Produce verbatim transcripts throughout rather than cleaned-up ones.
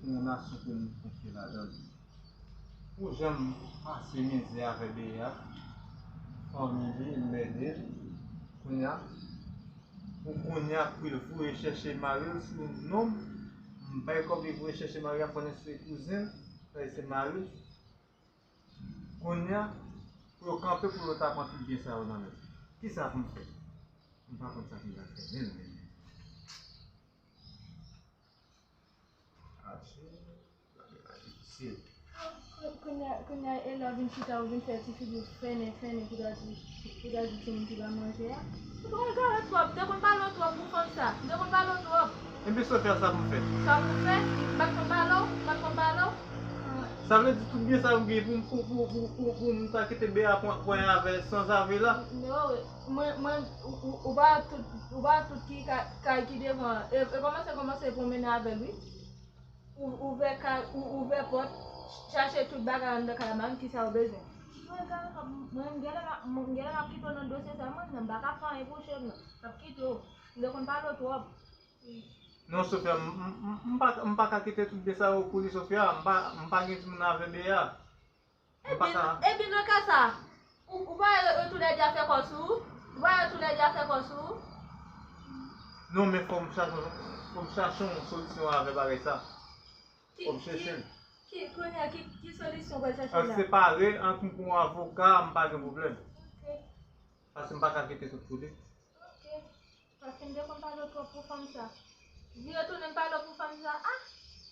Yon nasyon ke nou konfye ladan l. Pou jan m pase mizè avè Bea, fanmi li, m ede l. Kounye a, pou kounye a, pou l voye chèche mari l sou non m, m bay kòb li voye chèche mari a, m konnen se kouzen l, sa se mari l. Kounye a, pou yo kanpe, pou yo ta pran tout byen sa yo nan men l. Kisa pou m fè? M pa konn sa pou m ta fè, menm, menm, menm. Achi, bagay la difisil. Kounye a, kounye a, e lè w vin chita, ou vin fè ti figi w fennen, fennen, pou ta di, pou ta di timoun ki ba manje a. Ou tro egare twòp, m te konn pale w twòp pou fanm sa. M te konn pale w twòp. Enben, Sofia, sa pou m fè? Sa pou m fè? M pa t konn pale w? M pa t konn pale w? Sa vle di tout byen sa yo m gen pou, pou, pou, pou, pou, pou m ta kite Bea pran, pran avè l sanzave la? Non, mwen, mwen, ou, ou, ou pa tout, ou pa tout ki ka, kay ki devan. E, e kòmanse, kòmanse pwomennen avè l, wi. Ou, ouvè kay, ou, ouvè pòt, chache tout bagay anndan kay la, m pa konn kisa ou bezwen. Mwen, mwen, m genlè m ap, m genlè m ap kite w nan dosye sa, mwen, m pa ka fè anyen pou w, cheri, non. M ap kite w. M te konn pale w twòp. Non, Sofia, m, m, m, m pa, m pa ka kite tout byen sa yo pou li, Sofia. M pa, m pa gen timoun avè Bea. M pa ka. Ebyen, ebyen, nan ka sa, ou, ou pa yo, yo toulède a fè kò sou ou? Ou pa yo toulède a fè kò sou ou? Non, men fò m chache, fò m chache yon solisyon avè bagay sa. Fò m chèche l. Ki, ki, kounye a, ki, ki solisyon w pral chache la? An separe, an m pran yon avoka, m pa gen pwoblèm. Ok. Paske m pa ka kite tout pou li. Ok. Paske m te konn pale w twòp pou fanm sa. Vire tounen m pale w pou fanm sa. Ah,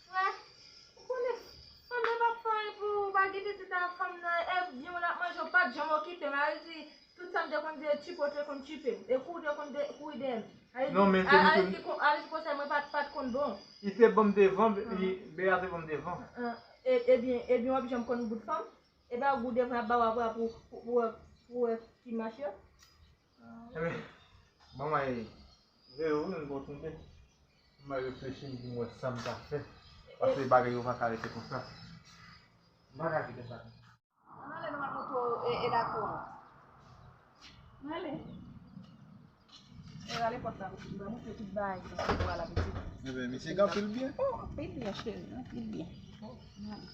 frè, ou konnen fanm nan p ap fè anyen pou ou, pa gen pitit a fanm nan, e byen w l ap manje, ou pa t janm okipe m. A vle di, tout sa m te konn di, tchipe w te konn tchipe m. E kou w te konn de, kouri dèyè m. A vle di, a vle di, kon- a vle di konsèy mwen pa t, pa t konn bon. Li te ban m devan, li, Bea te ban m devan. Ah, e, ebyen, ebyen, w ap janm konn bout fanm. E pa gou devan ap ba w apre pou, pou, pou, pou wè ki mach yo. Enben, ban mwen ale. Veye w, wi, m pral tonbe. Mwen reflechi, m di m wè sa m ta fè. Paske bagay yo pa ka rete konsa. M pa ka kite sa konsa. Ann ale, nou al montre w, e, e lakou an. Ann ale. E, rale pòt la, pitit. M pral montre w tout bagay ki nan lakou a la, pitit. Enben, misye gen anpil byen. Oh, anpil byen, cheri, anpil byen. Ann ale.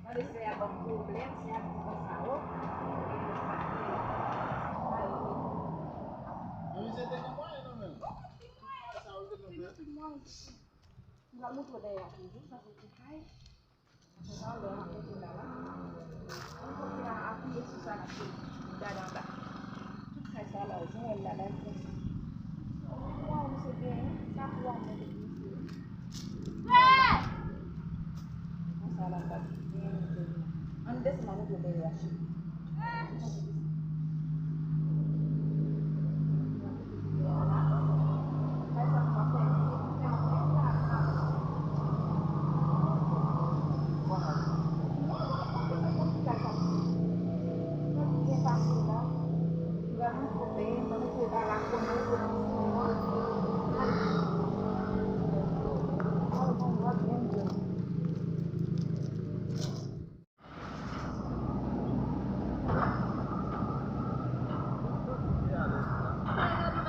Gade, sè a ban m pwoblèm, sè a ban m sa yo. Mwen moutre dèyè a toujou, sa se ti kay. Talè m ap mete la la. Mwen konn fè a apiye sou sa ki gade anba. Tout kay sa la, ou jan w wè l la, la, l konsa. Waw, misye gen, sa pou w ap mete pou misye. Frè! Konsa la, l pa t gen. Ann desann, ann desann dèyè a, cheri.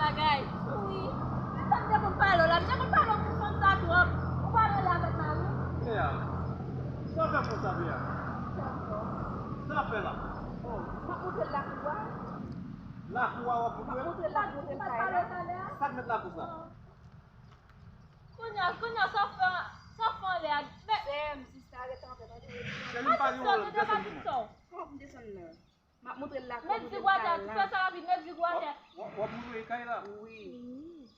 Bagay. Wi. Sa m te konn pale w la, m te konn pale w pou fanm sa twòp. Ou pa rele avèk mari w? Bea, sa w fè konsa, Bea? Sa w fè la? Oh, m ap montre l lakou a. Lakou a w ap montre? M ap montre l lakou a, m te pale w talè a. Sa k met lakou sa? Kounye a, kounye a, sa w fè, sa w fè anlè a? Sè m, sista, rete anpè, tande. Cheri, m pa gen pwoblèm, desann pou mwen. Fòk m desann nan. M ap montre l lakou a, montre l kay la. Fè sa rapid, met zig ou atè. W ap, w ap montre l kay la? Wi.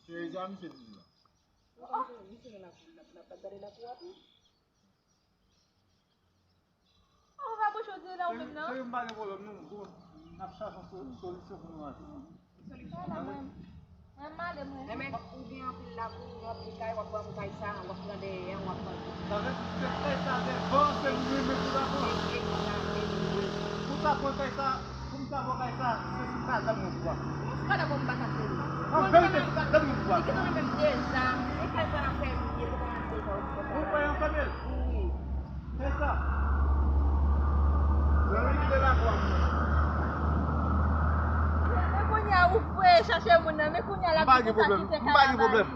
Se sa misye di la. Oh. Misye nan lakou, l ap, l ap gade lakou a tou. Ou pa bouche w di la ou menm nan? Cheri, m pa gen pwoblèm, nou, nou, n ap chache yon so-, solisyon pou nou ankò. Solisyon la, mwen, mwen m ale, mwen. Enben, ou gen anpil lakou, ou gen anpil kay, w ap pran kay sa, w ap pran dèyè a, w ap pran tout. Sa vle di se kay sa devan, se nou menm pou ta pran. E, e, e, e, e. Pou ta pran kay sa, pou m ta pran kay sa, se sou madanm mwen pou pran. Madanm mwen m pa ka fè li. An verite, se madanm mwen pou pran. Li gentan renmen m deja. E kay sa n ap fè li, e li pa nan deja. Ou pa yon fanmi. Chache moun nan, men kounye a la, m pa gen pwoblèm. M pa gen pwoblèm.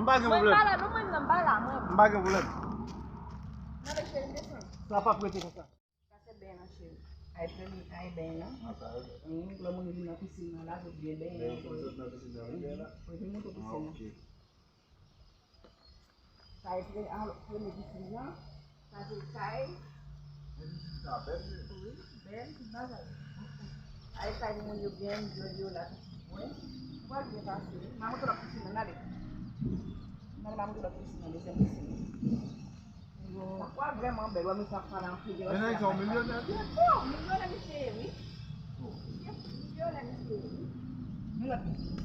M pa gen pwoblèm. Mwen pa la, non, mwen nan, m pa la, mwen. M pa gen pwoblèm. Mande cheri, desann. Sa p ap rete konsa. Sa se beny lan, cheri. Ay, premye, ay, beny lan. Wi, lè moun vin nan pisin nan, lave byen beny lan. Lè moun sot nan pisin nan, wi, beny lan. Wi, vin montre pisin nan. Sa e pre-, a, premye pisin nan. Sa se kay. Men pisin sa bèl, wi. Wi, bèl, tout bagay. Ay, kay moun yo byen, jòl yo la, tout mwen. Ou pral byen pase, wi. M a montre lòt pisin nan, ale. Nan, m a montre lòt pisin nan, dezyèm pisin nan. Sa kwa vrèman bèl, wè, misye ap pale anpil, gen lòt sa milyonè, byen fò. Milyonè misye ye, wi. Milyonè misye ye, wi. Gen lòt pisin.